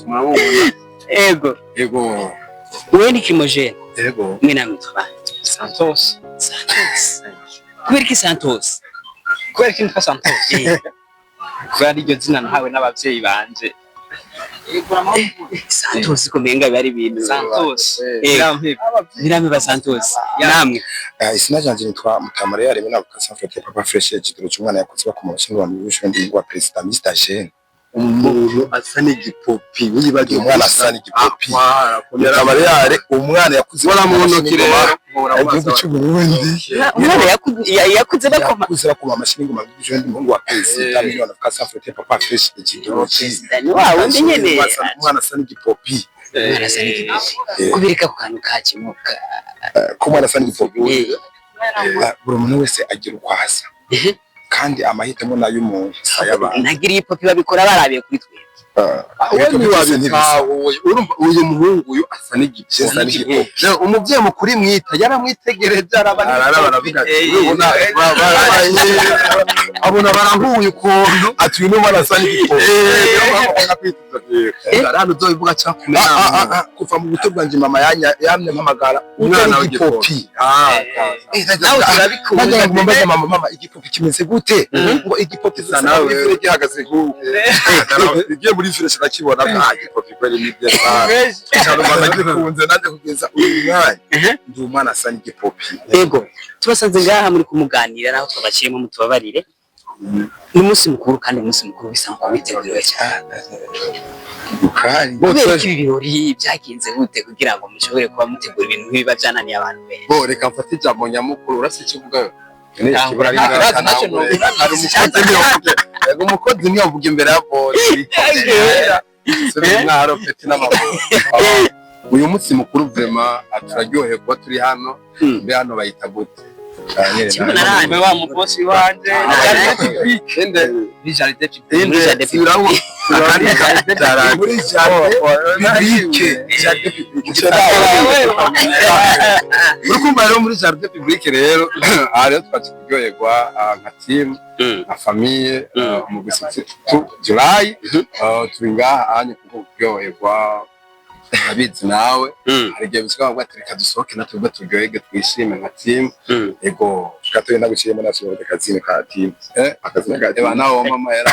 Murabona. Ego. Ego. Wewe ni Kimojene? Ego. Mwe namwe twa Santos. Santos. Kubera iki Santos? Kubera iki nitwa Santos? Kubera iryo zina nahawe n'abavyeyi banje. Santos ko menga bari ibintu. Santos. Eh. Nyirampe ba Santos. Namwe. Izina ryanje nitwa Mutamara Yaremwe, navuka Sanfrete Papa Fresh, ikigero cy'umwana yakuze bakoma abashinzwe mu ndi wa Perezida Mr Jeune. Umuntu asa n'igipopi wibagiwe. Umwana asa n'igipopi. Mutamara Yare, umwana yakuze Bora mu ntoki rero. Igihugu cy'u Burundi. Umwana yakuze bakoma. Yakuze bakoma amashyi n'ingoma, ndi umuhungu wa Perezida miliyoni, navuka Sanfrete Papa Fresh, ikigero Perezida ni wa wundi nyene. Umwana asa n'igipopi. Umwana asa n'igipopi. Kubera ko kantu kakimuka. Ko umwana asa n'igipopi. Buri muntu wese agira uko asa kandi amahitamo nayo umuntu si ay'abantu. Ntagira ipopi babikora barabiye kuri twebwe. Wowe ntiwabitahuye. Urumva uyu muhungu uyu asa n'igipopi. Asa n'igipopi. Rero umuvyeyi mukuru imwita yaramwitegereje araba Araraba aravuga ati, ubona abona barahuye ukuntu. Ati uyu ni umwana asa n'igipopi. Hano uzobivuga Ah, ah, ah, kuva mu buto bwanjye mama yamye mpamagara Umwana umwana w'igipopi. w'igipopi. Nawe turabikunda. Najyaga ngo mbaze mama: "Mama, igipopi kimeze gute?" Ngo igipopi Sa nawe. muri vire gihagaze nk'uku. Igiye muri vire sinakibona. Ah, igipopi kweli ni byo cyane, mama gikunze nanjye kugeza uyu mwanya ndi umwana asa n'igipopi. Ego, tubasanze ngaha muri kumuganira naho twabaciyemo, mutubabarire. Ni umunsi mukuru, kandi umunsi mukuru bisa nko witeguriwe cyane. Kandi Kubera ko ibi birori byagenze gute kugira ngo mushobore kuba mutegura ibintu nk'ibiba byananiye abantu benshi? Bo reka mfate ijambo nyamukuru, uretse icyo uvuga. Ikibura ari Urazi ntacyo novuga. Hari umukozi ntiyavuge. Yego, umukozi ntiyavuga imbere ya bosi. Mwaro peti n'amaguru. Uyu munsi mukuru vraiment turaryohewe kuba turi hano. Mbe hano bayita gute? Kimwe na Mbe wa mubosi wanje. Inde. Ni jardin public. Muri jardin public. Muri jardin publique, jardin publique. Uri kumva rero muri jardin public rero, aha rero twaje kuryoherwa nka team, nka famille, mu gusitsi July. Turi ngaha anye kuko kuryoherwa urabizi nawe hari igihe bishika bavuga ati reka dusohoke natwe ubwo turyoherwe twishime nka team. Ego. Gatoya naguciyemo, nasohoka akazina ka team. Eh. Akazina ka Eba team. nawe mama yari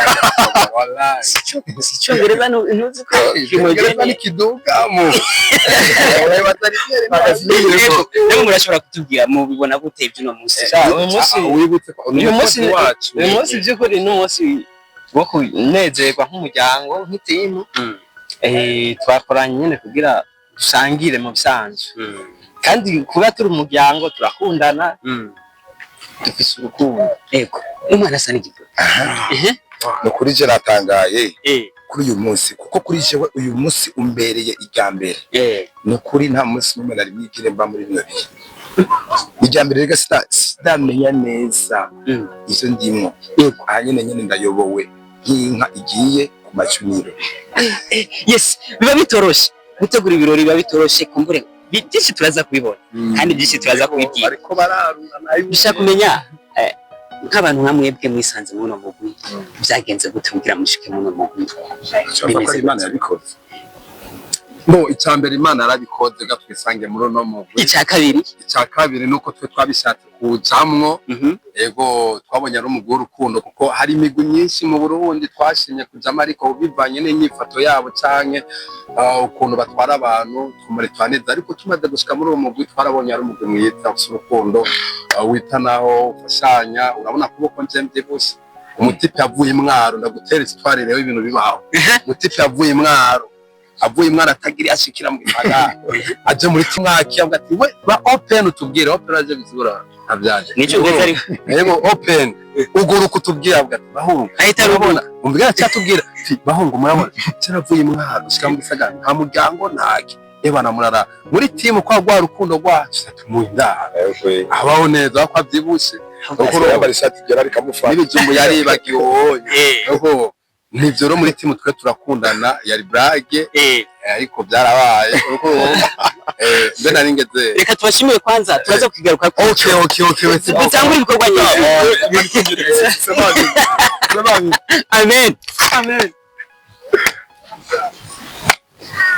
wallahi. Si icyongereza ntuzi ko Icyongereza ni kidugamo. Yego, rero murashobora kutubwira mubibona gute iby'uno munsi? Uyu munsi Wibutse ko uyu munsi wacu. Uyu munsi by'ukuri ni umunsi wo kunezerwa nk'umuryango, nk'itimu. Twakoranye nyine kugira dusangire mu bisanzwe, kandi kuba turi umuryango turakundana, dufise urukundo. Ego, umwana asa n'igipopi. Ni ukuri je natangaye kuri uyu munsi, kuko kuri jewe uyu munsi umbereye irya mbere. Ni ukuri nta munsi n'umwe nari mwigire mba muri bino bihe. Irya mbere rega sinamenya neza ivyo ndimwo. Aha nyene nyene ndayobowe nk'inka igiye ku macuniro. Yes, biba bitoroshe gutegura ibirori, biba bitoroshe. Kumbure byinshi turaza kubibona kandi byinshi turaza kubibwira. Bariko bararura nayo. Dushaka kumenya nk'abantu nka mwebwe mwisanze muri uno mugwi, byagenze gute kugira mushike muri uno mugwi? Urumva ko ari Imana yabikoze. Bo icya mbere Imana yarabikoze ga twisange muri uno mugwi. Icya kabiri? Icya kabiri nuko twe twabishatse kujamwo. Ego, twabonye ari umugwi w'urukundo, kuko hari imigwi myinshi mu Burundi twashimye kujamo, ariko bivanye n'inyifato yabo canke ukuntu batwara abantu tumure twaneza. Ariko tumaze gushika muri uwo mugwi twarabonye ari umugwi mwiza ufise urukundo, witanaho, ufashanya. Urabona kuboko nje mvyibushe, umutipe yavuye imwaro, ndagutera histoire rero ibintu bibaho. Umutipe yavuye imwaro, avuye imwaro atagira ashikira mu gisagara, aje muri kimwaki avuga ati we ba open, utubwire open aje bizura ntabyaje. N'icyongereza ariko. Yego, open uguruka utubwira, avuga ati bahungu Ahita murabona, umbwira cyatubwira ati bahungu murabona cyaravuye imwaro ushika mu gisagara nta muryango ntaki ebana murara muri timu kwa rwa rukundo rwacu tumuha indaro abaho neza ko abyibushe. Yambara ishati ryera rikamufata. N'ibijumbu yaribagiwe wowe. Oho, nivyo rero muri timu twe turakundana. Yari blague, ariko byarabaye uruko mbe nari ngeze. Reka tubashimire kwanza, turaza kukigaruka. Okay, wese. Dutangure ibikorwa nyine. Amen. Amen.